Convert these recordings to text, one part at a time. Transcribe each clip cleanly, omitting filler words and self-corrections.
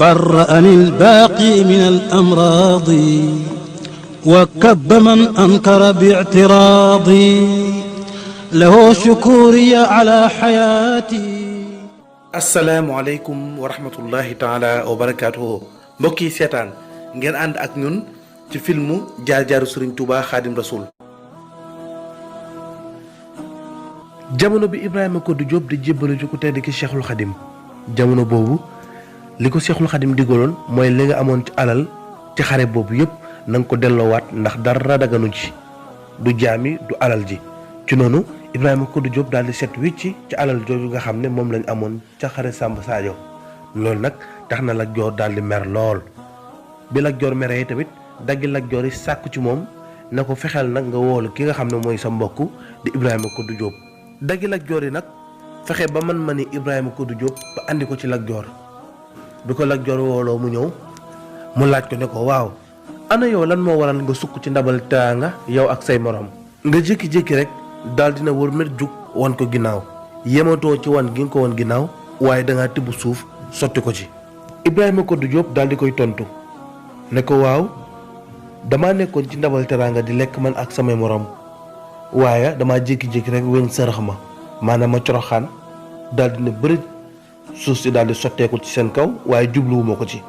برأني الباقي من الأمراض وكب من أنكر باعتراضي له شكوري على حياتي. asalaamualeykum wa rahmatullahi taala wa barakaatuhu. mbokk yi seetaan ngeen ànd ak ñun ci filmu jaar-jaaru Serigne Touba Xaadim Rasul. jamono bi Ibrahima Kodou Diop di jébbalu ci ku tedd ki Cheikhul Khadim, jamono boobu li ko Cheikhul Khadim digaloon mooy li nga amoon ci alal ci xare boobu yépp na nga ko delloowaat, ndax dara daganu ci, du jaami du alal ji. ci noonu Ibrahima Kodou Diop daal di set wicc ci alal jooju nga xam ne moom lañ amoon ca xare Samba Sadio. loolu nag tax na Lat Joor daal di mer lool. bi Lat Joor meree tamit daggi Lat Joor yi sàkku ci moom na ko fexeel nag nga woolu ki nga xam ne mooy sa mbokk di Ibrahima Kodou Diop. daggi Lat Joor yi nag fexe ba man ma ni Ibrahima Kodou Diop ba andi ko ci Lat Joor. bi ko Lat Joor wooloo mu ñëw mu laaj ko ne ko waaw ana yow lan moo waral nga sukk ci ndabal teraanga yow ak say morom. nga jékki-jékki rek daal dina wër met jug wan ko ginnaaw, yematoo ci wan gi nga ko wan ginnaaw waaye dangaa tibb suuf sotti ko ci. Ibrahima Kodou Diop daal di koy tontu ne ko waaw damaa nekkoon ci ndabal teraanga di lekk man ak samay morom, waaye damaa jékki-jékki rek weñ sërëx ma, maanaam ma coroxaan daal dina bëri suuf si daal di sotteeku ci seen kaw waaye jubluwuma ko ci.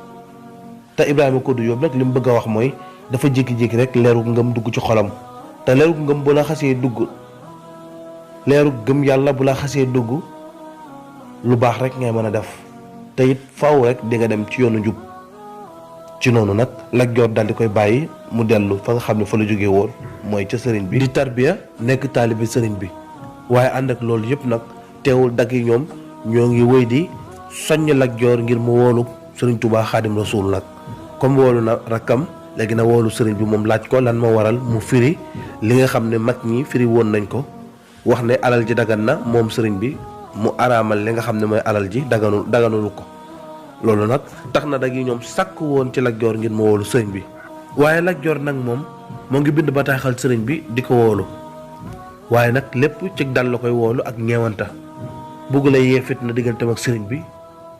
te Ibrahima Kodou Diop nag li mu bëgg a wax mooy dafa jékki-jékki rek leeru ngëm dugg ci xolam, te leeru ngëm bu la xasee dugg, leeru gëm yàlla bu la xasee dugg lu baax rek ngay mën a def, te it faw rek di nga dem ci yoonu njub. ci noonu nag Lat Joor daal di koy bàyyi mu dellu fa nga xam ne fa la jógee woon, mooy ca sëriñ bi di tarbiya nekk taalibi sëriñ bi. waaye ànd ak loolu yëpp nag teewul dagg yi ñoom ñoo ngi wéy di soññ Lat Joor ngir mu woolu sëriñ Touba Xaadim Rasul. nag comme woolu na rakkam, léegi na woolu sëriñ bi moom laaj ko lan moo waral mu firi li nga xam ne mag ñi firi woon nañ ko, wax ne alal ji dagan na, moom sëriñ bi mu araamal li nga xam ne mooy alal ji daganulu ko. loolu nag tax na dag yi ñoom sàkk woon ci Lat Joor ngir mu woolu sëriñ bi. waaye Lat Joor nag moom moo ngi bind bataaxal sëriñ bi di ko woolu, waaye nag lépp ci dal la koy woolu ak ñeewanta. bugg la yee fitna digganteem ak sëriñ bi,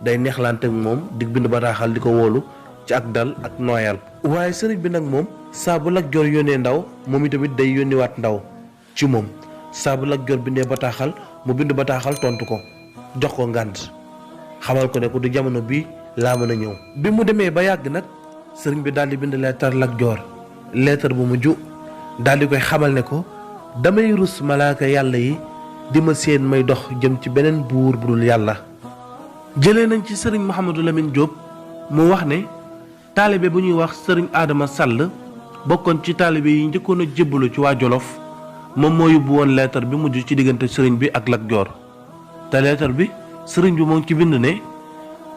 day neexlante ak moom di bind bataaxal di ko woolu ci ak dal ak nooyal. waaye sëriñ bi nag moom saa bu Lat Joor yónnee ndaw, moom itamit day yónniwaat ndaw ci moom. saa bu Lat Joor bindee bataaxal mu bind bataaxal tontu ko, jox ko ngànt, xamal ko ne ko du jamono bi laa mën a ñëw. bi mu demee ba yàgg nag sëriñ bi daal di bind leetar Lat Joor, leetar bu mujj daal di koy xamal ne ko damay rus malaaka yàlla yi di ma seen may dox jëm ci beneen buur bu dul yàlla. jëlee nañ ci sëriñ Mouhamadou Lamine Diop mu wax ne taalibe bu ñuy wax sëriñ Adama Sall bokkoon ci taalibe yi njëkkoon a jébbalu ci waa Jolof, moom moo yóbbu woon leetar bi mujj ci diggante sëriñ bi ak Lat Joor. te leetar bi sëriñ bi moo ngi ci bind ne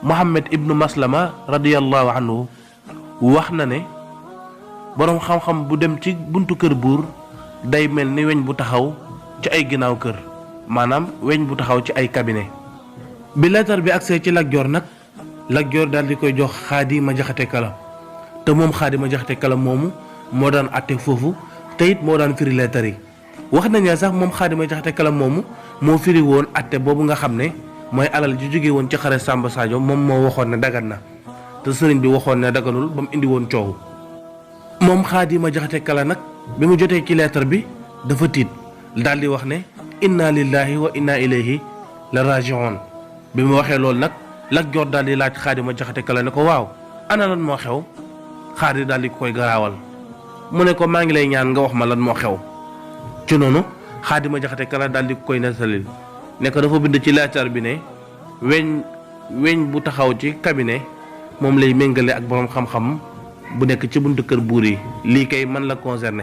Muhammad ibnu Maslama radiyallahu anhu wax na ne boroom xam-xam bu dem ci buntu kër buur day mel ni weñ bu taxaw ci ay ginnaaw kër, maanaam weñ bu taxaw ci ay cabinet. bi leetar bi agsee ci Lat Joor nag Lat Joor daal di koy jox Xaadima Jaxate Kala, te moom Xaadima Jaxate Kala moomu moo daan àtte foofu te it moo daan firi leetar yi. wax nañ ne sax moom Xaadima Jaxate Kala moomu moo firi woon àtte boobu nga xam ne mooy alal ji jóge woon ci xare Samba Sadio, moom moo waxoon ne dagan na te sëriñ bi waxoon ne daganul ba mu indi woon coow. moom Xaadima Jaxate Kala nag bi mu jotee ci leetar bi dafa tiit daal di wax ne inna lillahi wa inna ilayhi la raji'un. bi mu waxee loolu nag Lat Joor daal di laaj Xaadima Jaxate Kala ne ko waaw ana lan moo xew. Xaadi daal di koy garaawal mu ne ko maa ngi lay ñaan nga wax ma lan moo xew. ci noonu Xaadima Jaxate Kala daal di koy nettalil ne ko dafa bind ci leetar bi ne weñ bu taxaw ci cabinet moom lay méngale ak boroom xam-xam bu nekk ci buntu kër buur yi, lii kay man la concerné.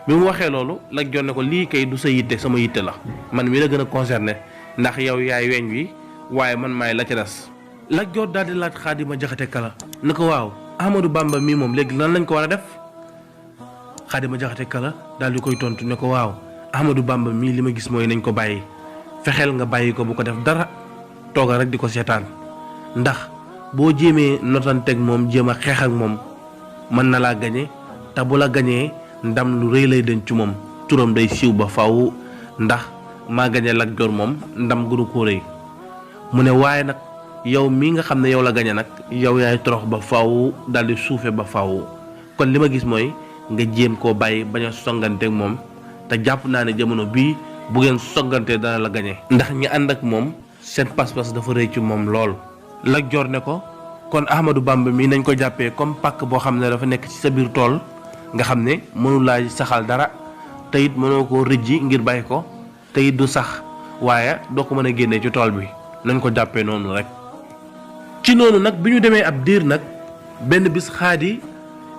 bi mu waxee loolu Lat Joor ne ko lii kay du sa yitte, sama yitte la, man mi la gën a concerné ndax yow yaay weñ wi waaye man maay la ca des. Lat Joor daal di laaj Xaadima Jaxate Kala ne ko waaw Ahmadou Bamba mii moom léegi lan lañ ko war a def. Xaadima Jaxate Kala daal di koy tontu ne ko waaw Ahmadou Bamba mii li ma gis mooy nañ ko bàyyi, fexeel nga bàyyi ko bu ko def dara, tooga rek di ko seetaan, ndax boo jéemee notanteeg moom jéem a xeex ak moom mën na laa gañe, te bu la gañee ndam lu rëy lay den ci moom, turam day siiw ba faw, ndax maa gañe Lat Joor moom ndam gënu koo rëy. mu ne waaye nag yow mi nga xam ne yow la gañe nag yow yaay torox ba faaw daal di suufe ba faaw. kon li ma gis mooy nga jéem koo bàyyi bañ a songanteeg moom te jàpp naa ne jamono bii bu ngeen songantee dana la gañe ndax ñi ànd ak moom seen pas-pas dafa rëy ci moom lool. Lat Joor ne ko kon Ahmadou Bamba mi nañ ko jàppee comme pàkk boo xam ne dafa nekk ci sa biir tool nga xam ne mënu laa saxal dara te it mënoo koo rëjji ngir bàyyi ko te it du sax waaye doo ko mën a génnee ci tool bi nañ ko jàppee noonu rek. ci noonu nag bi ñu demee ab diir nag benn bis Xaadi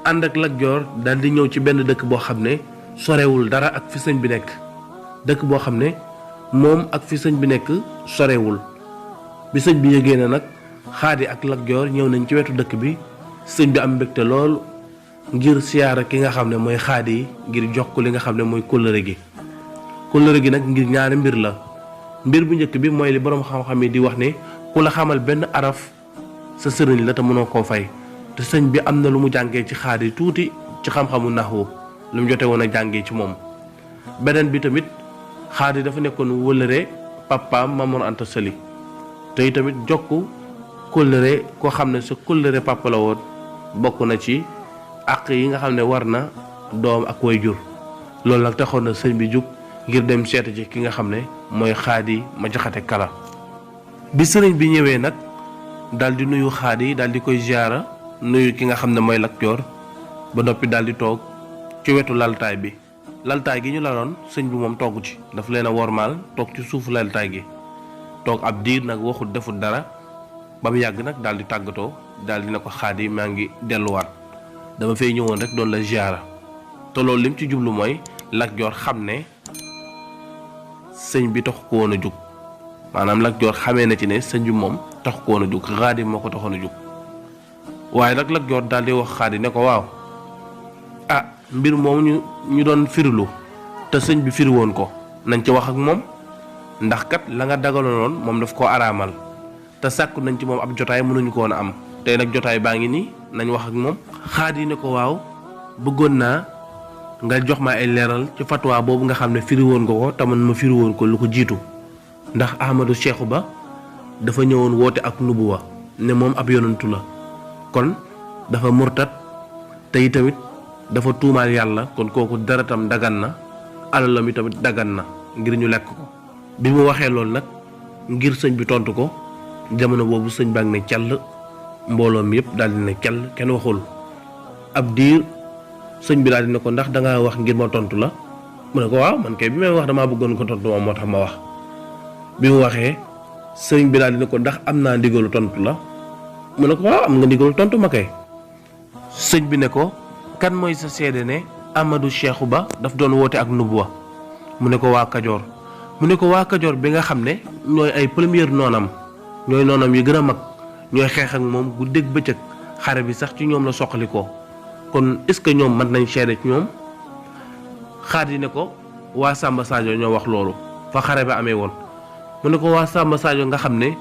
ànd ak Lat Joor daal di ñëw ci benn dëkk boo xam ne sorewul dara ak fi sëñ bi nekk dëkk boo xam ne moom ak fi sëñ bi nekk sorewul bi sëñ bi yëgee na nag Xaadi ak Lat Joor ñëw nañ ci wetu dëkk bi sëñ bi am mbégte lool ngir siyaara ki nga xam ne mooy Xaadi ngir jox ko li nga xam ne mooy kóllëre gi nag ngir ñaari mbir la. mbir bu njëkk bi mooy li boroom xam-xam yi di wax ne ku la xamal benn araf sa sëriñ la te mënoo koo fay te sëñ bi am na lu mu jàngee ci Xaadi tuuti ci xam-xamu naxwu lu mu jote woon a jàngee ci moom. beneen bi tamit Xaadi dafa nekkoon wëllëre papaam Mamoor Anta Sali te tamit jokk kóllëre koo xam ne sa kóllëre papa la woon bokk na ci àq yi nga xam ne war na doom ak way jur loolu nag taxoon na sëñ bi jug ngir dem seeta ci ki nga xam ne mooy Xaadi ma jaxate kala. bi sëriñ bi ñëwee nag daal di nuyu Xaadi daal di koy ziyaara nuyu ki nga xam ne mooy Lat Joor ba noppi daal di toog ci wetu laltaay bi laltaay gi ñu laloon sëñ bi moom toogu ci daf leen a wormaal toog ci suufu laltaay gi toog ab diir nag waxut defut dara ba mu yàgg nag daal di tàggatoo daal di ne ko Xaadi maa ngi delluwaat dama fay ñëwoon rek doon la ziyaara te loolu lim ci jublu mooy Lat Joor xam ne sëñ bi tax ko woon a jug maanaam Lat Joor xamee na ci ne sëñ bi moom tax ko woon a jug Xaadi moo ko taxoon a jug waaye nag Lat Joor daal di wax Xaadi ne ko waaw mbir moom ñu doon firilu te sëñ bi firi woon ko nañ ci wax ak moom ndax kat la nga dagaloon moom daf koo araamal te sàkku nañ ci moom ab jotaay mënuñu ko woon a am tey nag jotaay baa ngi nii nañ wax ak moom. Xaadi ne ko waaw bëggoon naa nga jox ma ay leeral ci fatwa boobu nga xam ne firi woon nga ko te man ma firi woon ko lu ko jiitu ndax Ahmadou Cheikhou Ba dafa ñëwoon woote ak nubuwa ne moom ab yonantu la kon dafa murtat te tamit dafa tuumaal yàlla kon kooku deretam dagan na alalam yi tamit dagan na ngir ñu lekk ko. bi mu waxee loolu nag ngir sëñ bi tontu ko jamono boobu sëñ baa ngi ne cell mbooloo mi yëpp daal di ne cell kenn waxul ab diir sëñ bi daal di ne ko ndax dangaa wax ngir ma tontu la mu ne ko waaw man kay bi may wax damaa bëggoon ko tontu moom moo tax ma wax. bi mu waxee sëñ bi daal di ne ko ndax am naa ndigalu tontu la mu ne ko waaw am nga ndigalu tontu ma kay. sëñ bi ne ko kan mooy sa seede ne Ahmadou Cheikhou Ba daf doon woote ak nubuwa mu ne ko waa Kajoor mu ne ko waa Kajoor bi nga xam ne ñooy ay première noonam ñooy noonam yi gën a mag ñooy xeex ak moom guddeeg bëccëg xare bi sax ci ñoom la soqalikoo kon est-ce que ñoom mën nañ seede ci ñoom. Xaadi ne ko waa Samba Sadio ñoo wax loolu fa xare ba amee woon mu ne ko waa Samba Sadio nga xam ne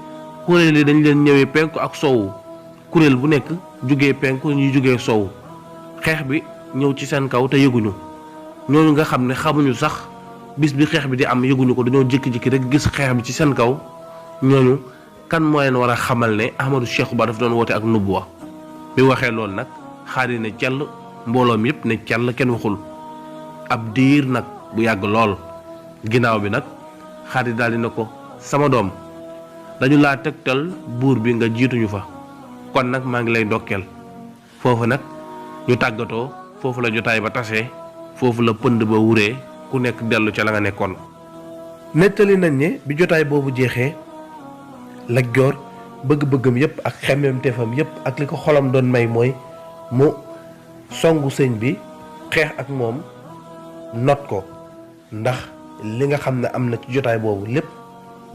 kuréel yi dañ leen ñëwee penku ak soowu kuréel bu nekk jugee penku ñuy jugee soowu xeex bi ñëw ci seen kaw te yëguñu ñooñu nga xam ne xamuñu sax bis bi xeex bi di am yëguñu ko dañoo jékki-jékki rek gis xeex bi ci seen kaw ñooñu kan moo leen war a xamal ne Ahmadou Cheikhou Ba daf doon woote ak nubuwa. bi waxee loolu nag Xaadi ne cell mbooloom yëpp ne cell kenn waxul ab diir nag bu yàgg lool ginnaaw bi nag Xaadi daal di ne ko sama doom dañu laa tegtal buur bi nga jiituñu fa kon nag maa ngi lay ndokkeel foofu nag ñu tàggatoo foofu la jotaay ba tasee foofu la pënd ba wuree ku nekk dellu ca la nga nekkoon. nettali nañ ne bi jotaay boobu jeexee Lat Joor bëgg-bëggam yépp ak xemmemteefam yépp ak li ko xolam doon may mooy mu songu sëñ bi xeex ak moom not ko ndax li nga xam ne am na ci jotaay boobu lépp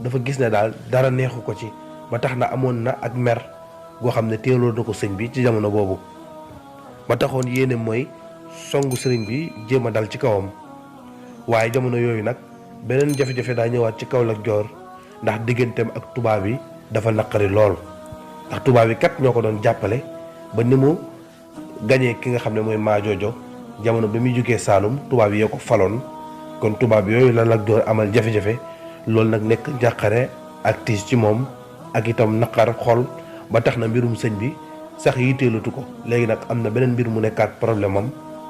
dafa gis ne daal dara neexu ko ci ba tax na amoon na ak mer goo xam ne teeloo na ko sëñ bi ci jamono boobu ba taxoon yéene mooy songu sëriñ bi jéem a dal ci kawam waaye jamono yooyu nag beneen jafe-jafe daa ñëwaat ci kaw Lat Joor ndax digganteem ak tubaab yi dafa naqari lool ndax tubaab yi kat ñoo ko doon jàppale ba ni mu gañee ki nga xam ne mooy Maajoojo jamono bi muy jógee Saalum tubaab yi yoo ko faloon kon tubaab yooyu la Lat Joor amal jafe-jafe loolu nag nekk njàqare ak tiis ci moom ak itam naqar xol ba tax na mbirum sëñ bi sax yitteelatu ko. léegi nag am na beneen mbir mu nekkaat problème am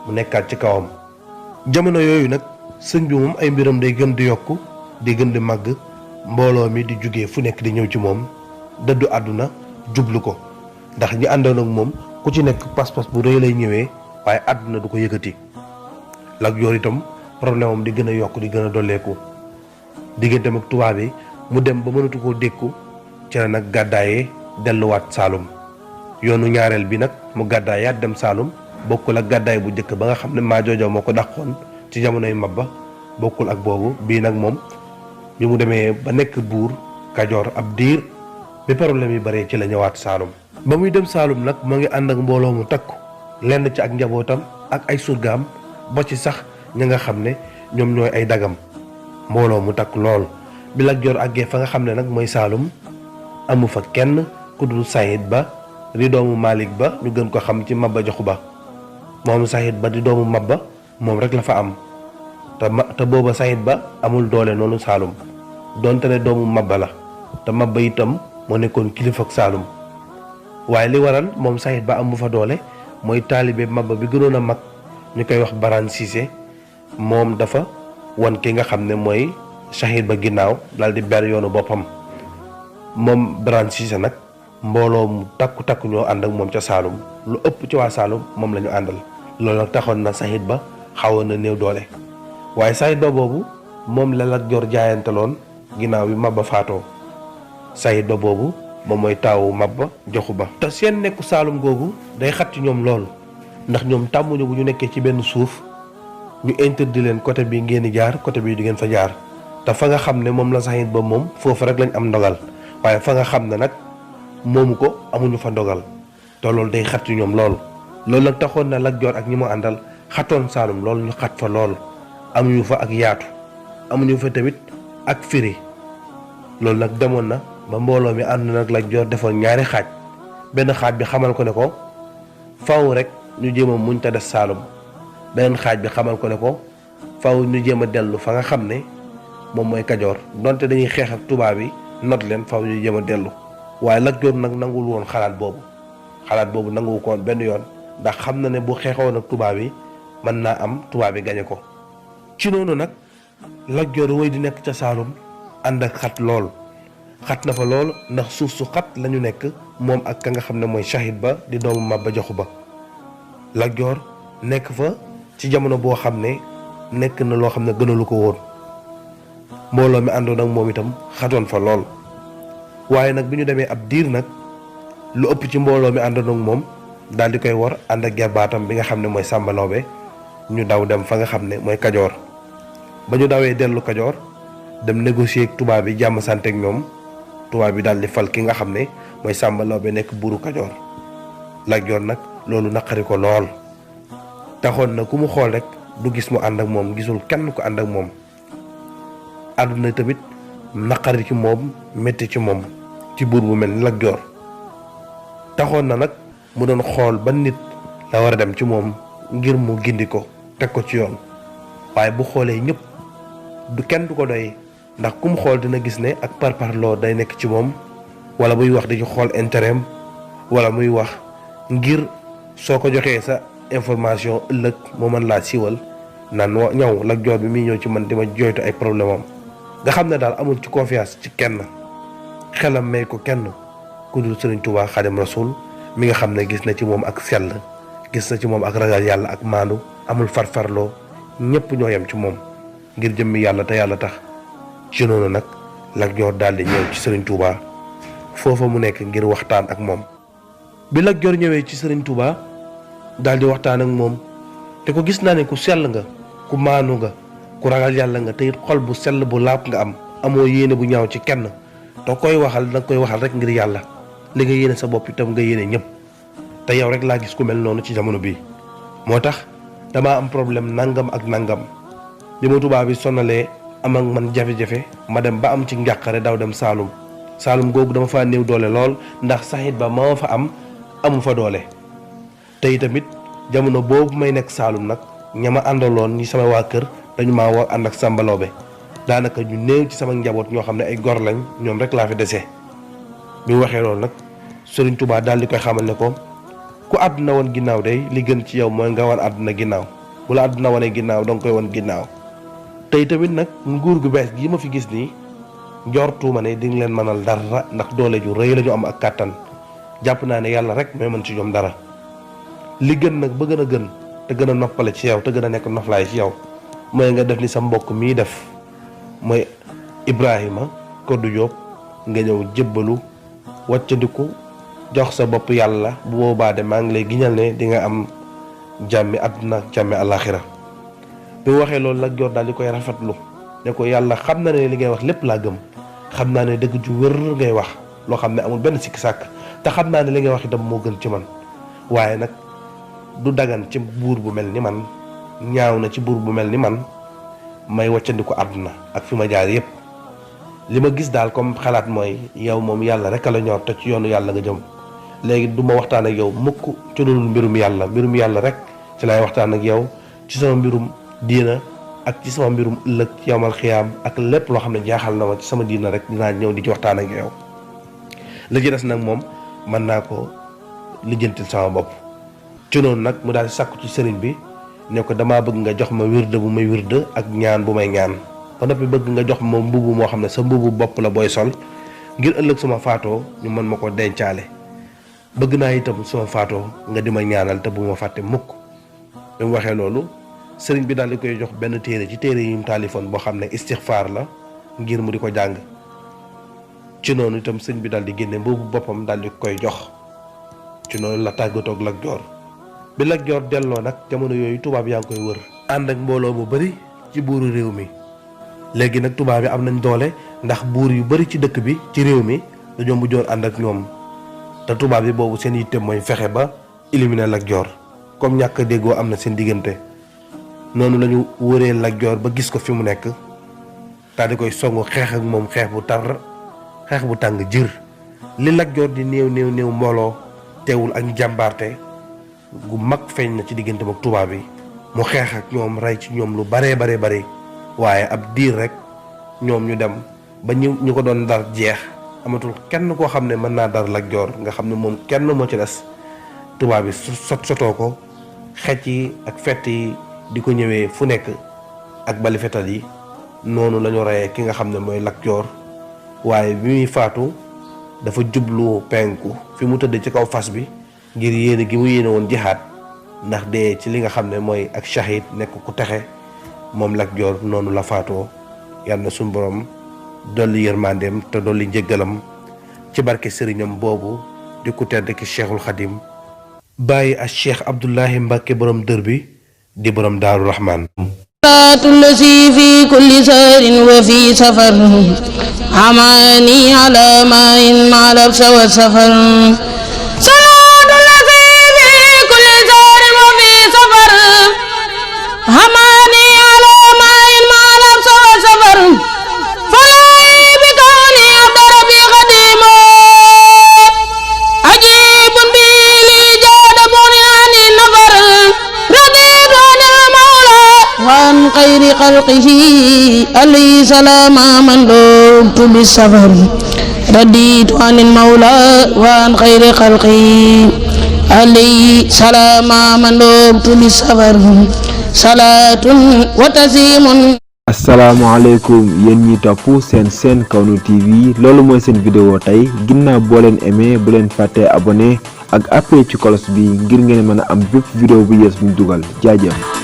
mu nekkaat ci kawam. jamono yooyu nag sëñ bi moom ay mbiram day gën di yokku di gën di màgg, mbooloo mi di jóge fu nekk di ñëw ci moom dëddu àdduna jublu ko, ndax ñi àndoon ak moom ku ci nekk pas-pas bu rëy lay ñëwee waaye àdduna du ko yëkkati. Lat Joor itam problème am di gën a yokk di gën a dolleeku digganteem ak tubaab yi mu dem ba mënatu koo dékku ci la nag gàddaayee delluwaat Saalum. yoonu ñaareel bi nag mu gàddaayaat dem Saalum bokkul ak gàddaay bu njëkk ba nga xam ne Maajoojo moo ko dàqoon ci jamonoy Mabba, bokkul ak boobu. bii nag moom bi mu demee ba nekk buur Kajoor ab diir bi problème yi bare ci la ñëwaat Saalum. ba muy dem Saalum nag moo ngi ànd ak mbooloo mu takku, lenn ci ak njabootam ak ay surgaam ba ci sax ña nga xam ne ñoom ñooy ay dagam, mbooloo mu takk lool. bi Lat Joor àggee fa nga xam ne nag mooy Saalum amu fa kenn ku dul Sayid Ba di doomu Malick Ba ñu gën ko xam ci Maba Jaxu Ba. moom Sayid Ba di doomu Maba moom rek la fa am te booba Sayid Ba amul doole noonu Saalum donte ne doomu Maba la te Maba itam moo nekkoon kilifa ak Saalum. waaye li waral moom Sayid Ba amu fa doole mooy taalibe Maba bi gënoon a mag ñu koy wax Baraan Siise moom dafa wan ki nga xam ne mooy Sayid Ba ginnaaw daal di ber yoonu boppam. moom Baraan Siise nag mbooloo mu takku ñoo ànd ak moom ca Saalum, lu ëpp ci waa Saalum moom la ñu àndal. loolu nag taxoon na Sayid Ba xawoon na néew doole, waaye Sayid Ba boobu moom la Lat Joor jaayanteloon ginnaaw bi Maba faatoo. Sayid Ba boobu moom mooy taawu Maba Jaxu Ba. te seen nekku Saalum googu day xat ci ñoom lool, ndax ñoom tàmmuñu bu ñu nekkee ci benn suuf ñu interdit leen côté bi ngeen di jaar côté bii di ngeen fa jaar. te fa nga xam ne moom la Sayid Ba moom foofu rek lañ am ndogal, waaye fa nga xam ne nag moomu ko amuñu fa ndogal, te loolu day xat ci ñoom lool. loolu nag taxoon na Lat Joor ak ñi mu àndal xatoon Saalum loolu ñu xat fa lool, amuñu fa ak yaatu, amuñu fa tamit ak firi. loolu nag demoon na ba mbooloo mi ànd nag Lat Joor defoon ñaari xaaj. benn xaaj bi xamal ko ne ko faw rek ñu jéem a muñ te des Saalum, beneen xaaj bi xamal ko ne ko faw ñu jéem a dellu fa nga xam ne moom mooy Kajoor, donte dañuy xeex ak tubaab yi not leen faw ñu jéem a dellu. waaye Lat Joor nag nanguwul woon xalaat boobu nanguwu ko woon benn yoon, ndax xam na ne bu xeexoon ak tubaab yi mën naa am tubaab yi gañe ko. ci noonu nag Lat Joor wëy di nekk ca Saalum ànd ak xat lool, xat na fa lool ndax suuf su xat la ñu nekk moom ak ka nga xam ne mooy Sayid Ba di doomu Maba Jaxu Ba. Lat Joor nekk fa ci jamono boo xam ne nekk na loo xam ne gënalu ko woon, mbooloo mi àndoon ak moom itam xatoon fa lool. waaye nag bi ñu demee ab diir nag lu ëpp ci mbooloo mi àndoon ak moom daal di koy war ànd ak gerbaatam bi nga xam ne mooy Sàmba Lawbe ñu daw dem fa nga xam ne mooy Kajoor. ba ñu dawee dellu Kajoor dem négocier ak tubaab bi jàmm sante ak ñoom, tubaab bi daal di fal ki nga xam ne mooy Sàmba Lawbe nekk buuru Kajoor. Lat Joor nag loolu naqari ko lool, taxoon na ku mu xool rek du gis mu ànd ak moom, gisul kenn ku ànd ak moom. àdduna tamit naqari ci moom, métti ci moom, ci buur bu mel ni Lat Joor. taxoon na nag mu doon xool ba nit la war a dem ci moom ngir mu gindi ko teg ko ci yoon, waaye bu xoolee ñëpp du kenn du ko doy, ndax ku mu xool dina gis ne ak parparloo day nekk ci moom, wala muy wax di ci xool intérêt wala muy wax ngir soo ko joxee sa information ëllëg moo mën laa siiwal naan ñëw Lat Joor bi muy ñëw ci man di ma jooytu ay problème am. nga xam ne daal amul ci confiance ci kenn, xelam may ko kenn ku dul Sëriñ Tuubaa Xaadim Rasuul mi nga xam ne gis na ci moom ak sell, gis na ci moom ak ragal yàlla ak maandu, amul farfarloo, ñëpp ñoo yem ci moom ngir jëmmi yàlla te yàlla tax. ci noonu nag Lat Joor daal di ñëw ci Sëriñ Tuubaa foofa mu nekk ngir waxtaan ak moom. bi Lat Joor ñëwee ci Sëriñ Tuubaa daal di waxtaan ak moom te ko gis naa ne ku sell nga, ku maanu nga, ku ragal yàlla nga, te it xol bu sell bu laab nga am, amoo yéene bu ñaaw ci kenn, te koy waxal danga koy waxal rek ngir yàlla, li nga yéene sa bopp itam nga yéene ñëpp, te yow rek laa gis ku mel noonu ci jamono bii. moo tax damaa am problème nangam ak nangam, bi ma tubaab bi sonalee am ak man jafe-jafe ma dem ba am ci njàqare daw dem Saalum googu dama faa néew doole lool, ndax Sayid Ba ma fa am amu fa doole. te tamit jamono boobu may nekk Saalum nag ña ma àndaloon ñi sama waa kër dañu maa war ànd ak Sàmba Lawbe, daanaka ñu néew ci sama njaboot ñoo xam ne ay gor lañ, ñoom rek laa fi dese. bi mu waxee loolu nag Serigne Touba daal di koy xamal ne ko ku àdduna woon ginnaaw day li gën ci yow mooy nga wan àdduna ginnaaw bu la àdduna wanee ginnaaw danga koy wan ginnaaw. tey tamit nag nguur gu bees gi ma fi gis nii njortuuma ne di nga leen mënal dara ndax doole ju rëy la ñu am ak kàttan jàpp naa ne yàlla rek mooy mën ci ñoom dara. li gën nag ba gën a gën te gën a noppale ci yow te gën a nekk noflaay ci yow mooy nga def ni sa mbokk mii def mooy Ibrahima Kodou Diop nga ñëw jébbalu wàccandiku jox sa bopp yàlla bu boobaa de maa ngi lay giñal ne di nga am jàmmi àdduna jàmmi àllaaxira. bi mu waxee loolu Lat Joor daal di koy rafetlu ne ko yàlla xam na ne li ngay wax lépp laa gëm xam naa ne dëgg ju wër ngay wax loo xam ne amul benn sikki sàkk te xam naa ne li ngay wax itam moo gën ci man waaye nag du dagan ci buur bu mel ni man ñaaw na ci buur bu mel ni man may wàccandiku àdduna ak fi ma jaar yépp li ma gis daal comme xalaat mooy yow moom yàlla rek a la ñor te ci yoonu yàlla nga jëm léegi du ma waxtaan ak yow mukk ci loolu mbirum yàlla rek ci lay waxtaan ak yow ci sama mbirum diina ak ci sama mbirum ëllëg yawmal xiyaam ak lépp loo xam ne jaaxal na ma ci sama diina rek dinaa ñëw di ci waxtaan ak yow la ci des nag moom mën naa ko lijjantil sama bopp. ci noonu nag mu daal di sàkku ci sëriñ bi ne ko damaa bëgg nga jox ma wirde bu may wirde ak ñaan bu may ñaan ba noppi bëgg nga jox ma mbubu moo xam ne sa mbubu bopp la booy sol ngir ëllëg sama faatoo ñu mën ma ko dencaale bëgg naa itam sama faatoo nga di ma ñaanal te bu ma fàtte mukk. bi mu waxee loolu sëriñ bi daal di koy jox benn téere ci téere yi mu taalifoon boo xam ne istixfaar la ngir mu di ko jàng. ci noonu itam sëriñ bi daal di génne mbubu boppam daal di koy jox ci noonu la tàggatoog Lat Joor. bi Lat Joor delloo nag jamono yooyu tubaab yaa ngi koy wër ànd ak mbooloo mu bari ci buuru réew mi léegi nag tubaab yi am nañ doole ndax buur yu bari ci dëkk bi ci réew mi dañoo mujjoon ànd ak ñoom te tubaab yi boobu seen yitte mooy fexe ba éliminer Lat Joor comme ñàkk a déggoo am na seen diggante noonu la ñu wëree Lat Joor ba gis ko fi mu nekk daal di koy songu xeex ak moom xeex bu tar xeex bu tàng jër li Lat Joor di néew mbooloo teewul ak njàmbaarte gu mag feeñ na ci diggante ak tubaab yi mu xeex ak ñoom rey ci ñoom lu bare waaye ab diir rek ñoom ñu dem ba ñu ko doon dar jeex amatul kenn koo xam ne mën naa dar Lat Joor nga xam ne moom kenn moo ci des tubaab yi sotoo ko xecc yi ak fett yi di ko ñëwee fu nekk ak bali fetal yi noonu la ñu reyee ki nga xam ne mooy Lat Joor waaye bi muy faatu dafa jublu penku fi mu tëdd ci kaw fas bi ngir yéene gi mu yéene woon jihaad ndax dee ci li nga xam ne mooy ak shahid nekk ku texe moom Lat Joor noonu la faatoo yàlla na suñu borom dolli yërmandeem te dolli njëggalam ci barke sëriñam boobu di ku tedd ki Cheikhul Khadim bàyyi ak Cheikh Abdoulahi Mbacke borom dër bi di borom Daaru Rahman. الذي في كل سار وفي سفر عماني على ماء مع لبس والسفر صلاة الذي في كل سار وفي سفر عماني على ماء مع لبس والسفر فلاي بكوني عبد ربي خديم عجيب بي لي جاد مغني عن النفر رضيت عن المولى وعن خير خلقه عليه سلام من لبت بالسفر رديت عن المولى وعن خير خلقه عليه سلام من لبت بالسفر صلاة وتسليم. asalaamaaleykum yéen ñi topp seen Kawnu TV loolu mooy seen vidéo tey ginnaaw boo leen aimé bu leen fàttee abonné ak appuyé ci cloche bi ngir ngeen mën a am bépp vidéo bu yees bu ñu dugal jaajëf.